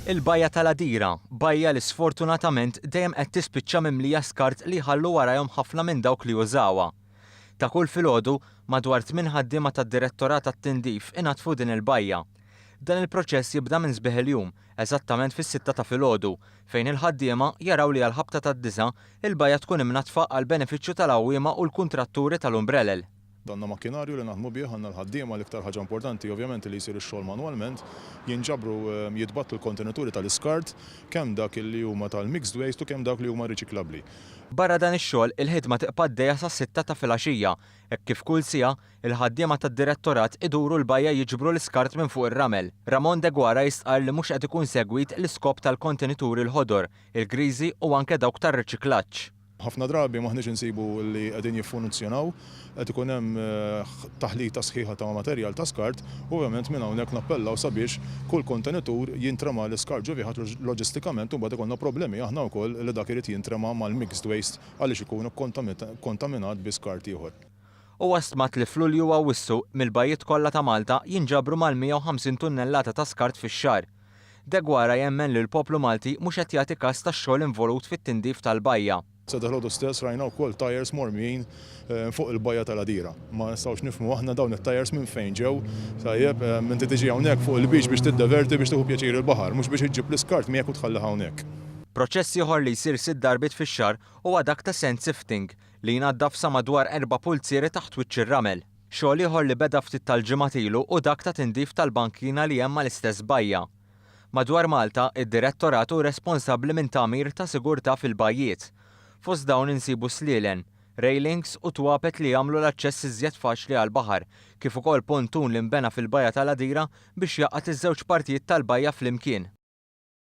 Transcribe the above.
Il-Bajja tal-Għadira, bajja li sfortunatament dejjem qed tispiċċa mimlija skart li jħallu warajhom ħafna minn dawk li jużawha. Ta' kull filgħodu, madwar tminn ħaddiema tad-Direttorat għat-Tindif inaddfu din il-bajja. Dan il-proċess jibda minn sbieħ il-jum, eżattament fis-sitta ta' filgħodu, fejn il-ħaddiema jaraw li għall-ħabta tad-disgħa, il-bajja tkun imnaddfa għall-benefiċċju tal-għawwiema u l-kuntratturi tal-umbrelel. Għandna makkinarju li naħdmu bih, għandna l-ħaddiema, l-iktar ħaġa importanti ovvjament li jsir ix-xogħol manwalment, jinġabru jitbattlu l-kontenituri tal-iskart, kemm dak li huma tal-mixed waste u kemm dawk li huma riċiklabbli. Barra dan ix-xogħol, il-ħidma tibqa' għaddejja sas-sitta ta' filgħaxija, hekk kif kull siegħa, il-ħaddiema tad-Direttorat iduru l-bajja jiġbru l-iskart minn fuq ir-ramel. Ramon Deguara jistqarr li mhux qed ikun segwit l-iskop tal-kontenituri l-ħodor, il-griżi u anke dawk tar-riċiklaġġ. Ħafna drabi m'aħniex insibu li qegħdin jiffunzjonaw, qed ikun hemm taħlita sħiħa ta' materjal ta' skart u ovvjament minn hawnhekk nappellaw sabiex kull kontenitur jintrema l-iskart ġo fih għax loġistikament imbagħad ikollna problemi aħna wkoll li dak irid jintrema mal-mixed waste għaliex ikun ikkontaminat bi skart ieħor. Huwa stmat li f'Lulju u Awwissu, mill-bajjiet kollha ta' Malta jinġabru mal-150 tunnellata ta' skart fix-xahar. Deguara jemmen li l-poplu Malti mhux qed jagħti kas tax-xogħol involut fit-tindif tal-bajja. Sa dalgħodu stess rajna wkoll tyres mormijin fuq il-bajja tal-Għadira. Ma nistgħux nifhmu aħna dawn it-tyres minn fejn ġew. Tajjeb, inti tiġi hawnhekk fuq il-beach biex tiddeverti, biex tieħu pjaċir il-baħar, mhux biex iġġib l-iskart miegħek u tħallih hawnhekk. Proċess ieħor li jsir sitt darbiet fix-xahar huwa dak ta' sand sifting, li jnaddaf sa madwar erba' pulzieri taħt wiċċ ir-ramel. Xogħol ieħor li beda ftit tal-ġimgħat ilu hu dak ta' tindif tal-bankina li hemm mal-istess bajja. Madwar Malta, id-Direttorat hu responsabbli minn tagħmir ta' sigurtà fil-bajjiet. Fost dawn insibu slielen, railings u twapet li jagħmlu l-aċċess iżjed faċli għall-baħar, kif ukoll pontun li nbena fil-Bajja tal-Għadira biex jgħaqqad iż-żewġ partijiet tal-bajja flimkien.